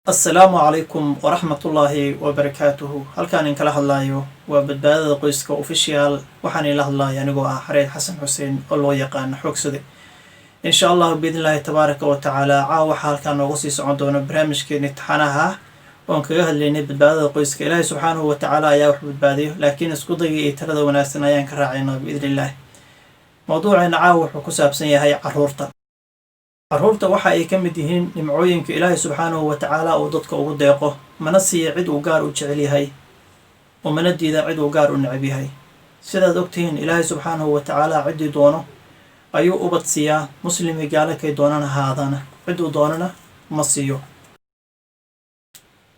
Assalaamu calaykum waraxmatullaahi wabarakaatuhu. Halkaan in kala hadlaayo waa Badbaadada Qoyska Official. Waxaan ila hadlaaya anigoo ah Xareed Xasan Xuseen oo loo yaqaano Xoogsade. Insha Allahu, biidn illaahi tabaaraka wa tacaala, caawa waxaa halkaan nooga sii socon doona barnaamijkeeni taxanaha oon kaga hadlaynay badbaadada qoyska. Ilaahay subxaanahu wa tacaala ayaa wax badbaadiyo, laakiin isku dayga iyo talada wanaagsan ayaan ka raacaynaa, biidni illaah. Mowduuceena caawa wuxuu ku saabsan yahay caruurta. Carruurta waxa ay ka mid yihiin nimcooyinka Ilaahay subxaanahu wa tacaala uu dadka ugu deeqo, mana siiya cid uu gaar u jecel yahay, umana diida cid uu gaar u necab yahay. Sidaad ogtihiin, Ilaahay subxaanahu wa tacaala ciddii doono ayuu ubad siiyaa, muslimi gaalo kay doonana haadana, ciduu doonana ma siiyo.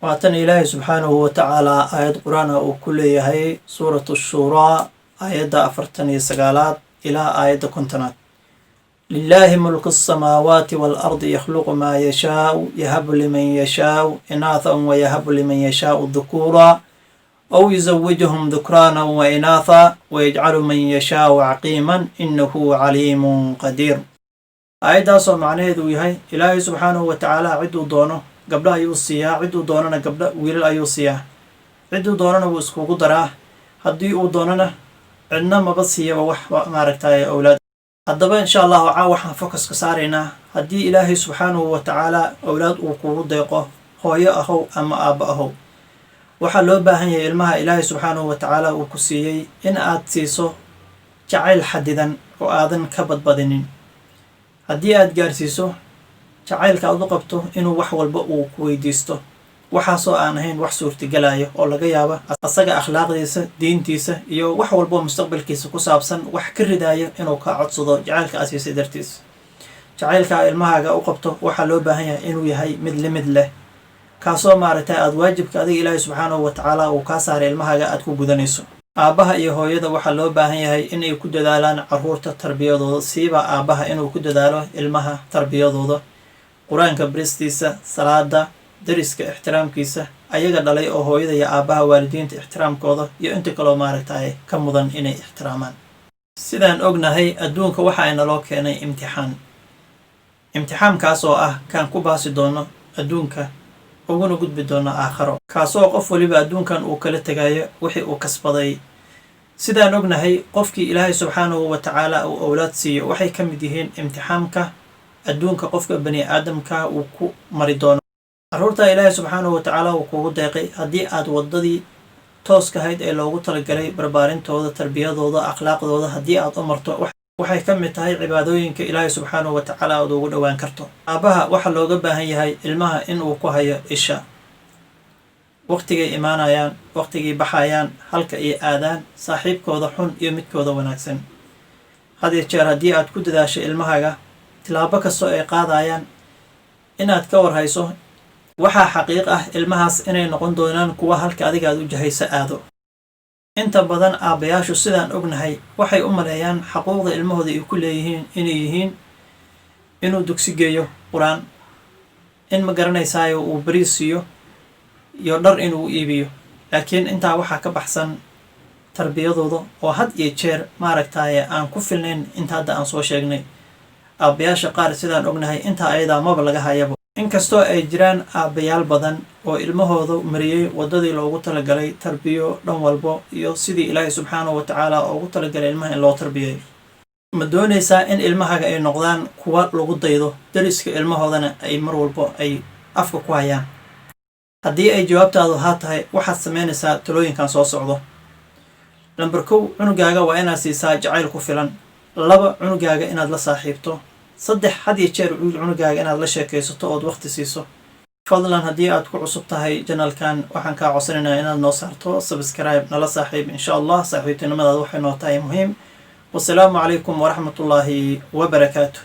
Waatan Ilaahay subxaanahu wa tacaala aayad Qur-aan ah uu ku leeyahay Suuratu Shuuraa, aayadda 49aad ilaa aayadda 50aad: "لله ملك السماوات والأرض، يخلق ما يشاء، يهب لمن يشاء إناثا ويهب لمن يشاء الذكور، أو يزوجهم ذكرانا وإناثا ويجعل من يشاء عقيما، إنه عليم قدير." Aayaddaasoo macnaheedu uu yahay, Ilaahay subxaanahu wa tacaala cidduu doono gabdho ayuu siiyaa, cidduu doonana gabdho wiilal ayuu siiyaa, cidduu doonana wuu iskugu daraa, haddii uu doonana cidna maba siiyaba wax maaragtay owlaad. Haddaba, insha Allahu, caaw waxaan focuska saaraynaa haddii Ilaahay subxaanahu wa tacaala owlaad uu kugu deeqo, hooyo ahow ama aabbo ahow, waxaa loo baahan yahay ilmaha Ilaahay subxaanahu wa tacaala uu ku siiyey in aad siiso jacayl xadidan oo aadan ka badbadinin. Haddii aad gaarsiiso jacaylka aad u qabto inuu wax walba uu ku weydiisto, waxaasoo aan ahayn wax suurtagelayo oo laga yaaba asaga akhlaaqdiisa, diintiisa iyo wax walboo mustaqbalkiisa ku saabsan wax ka ridayo inuu ka codsado jacaylka aad siisay dartiis. Jacaylka ilmahaaga u qabto waxaa loo baahan yahay inuu yahay mid limit leh, kaasoo maaragtay aada waajibka adiga Ilaahay subxaanahu wa tacaala uu kaa saaray ilmahaaga aad ku gudanayso. Aabbaha iyo hooyada waxaa loo baahan yahay inay ku dadaalaan caruurta tarbiyadooda, siiba aabbaha inuu ku dadaalo ilmaha tarbiyadooda, Qur-aanka baristiisa, salaada, dariska ixtiraamkiisa, ayaga dhalay oo hooyada iyo aabbaha, waalidiinta ixtiraamkooda iyo inta kaloo maaragtay ka mudan inay ixtiraamaan. Sidaan ognahay, adduunka waxa inaloo keenay imtixaan, imtixaamkaas oo ah kaan ku baasi doono adduunka uguna gudbi doono aakharo, kaasoo qof waliba adduunkan uu kala tegayo wixii uu kasbaday. Sidaan ognahay, qofkii Ilaahay subxaanahu wa tacaala uu owlaad siiyo waxay ka mid yihiin imtixaamka adduunka qofka bani aadamka uu ku mari doono. Carruurta Ilaahay subxaanahu wa tacaala uu kugu deeqay, haddii aad waddadii tooska ahayd ee loogu talagalay barbaarintooda, tarbiyadooda, akhlaaqdooda haddii aad u marto, waxay ka mid tahay cibaadooyinka Ilaahay subxaanahu wa tacaala aad ugu dhowaan karto. Aabbaha waxaa looga baahan yahay ilmaha inuu ku hayo isha, waqtigay imaanayaan, waqtigay baxayaan, halka ay aadaan, saaxiibkooda xun iyo midkooda wanaagsan. Had iyo jeer haddii aad ku dadaasho ilmahaaga tilaabo kastoo ay qaadayaan inaad ka warhayso, waxaa xaqiiq ah ilmahaas inay noqon doonaan kuwa halka adiga aad u jahayso aado. Inta badan aabbayaashu, sidaan ognahay, waxay u maleeyaan xaquuqda ilmahooda ay ku leeyihiin inay yihiin inuu dugsi geeyo Qur-aan, in ma garanaysaayo uu bariis siiyo iyo dhar inuu iibiyo. Laakiin intaa waxaa ka baxsan tarbiyadooda oo had iyo jeer maaragtaaye aan ku filnayn inta hadda aan soo sheegnay. Aabbayaasha qaar, sidaan ognahay, intaa ayadaa maba laga hayabo, inkastoo ay jiraan aabbayaal badan oo ilmahooda mariyey waddadii loogu talagalay, tarbiyo dhan walbo iyo sidii Ilaahay subxaanahu wa tacaala ugu talagalay ilmaha in loo tarbiyeeyo. Ma doonaysaa in ilmahaga ay noqdaan kuwa lagu daydo, dariska ilmahoodana ay mar walbo ay afka ku hayaan? Haddii ay jawaabtaadu haa tahay, waxaad samaynaysaa talooyinkan soo socdo. Number 1, cunugaaga waa inaad siisaa jacayl ku filan. 2, cunugaaga inaad la saaxiibto. 3, had iyo jeer cunugaaga inaad la sheekaysato ood waqti siiso. Fadlan, haddii aad ku cusub tahay channelkan, waxaan kaa codsanaynaa inaad noo saarto subscribe. Nala saaxiib, insha Allah. Saaxiibtinimadaada waxay noo tahay muhiim. Wasalaamu calaykum waraxmatullaahi wabarakaatu.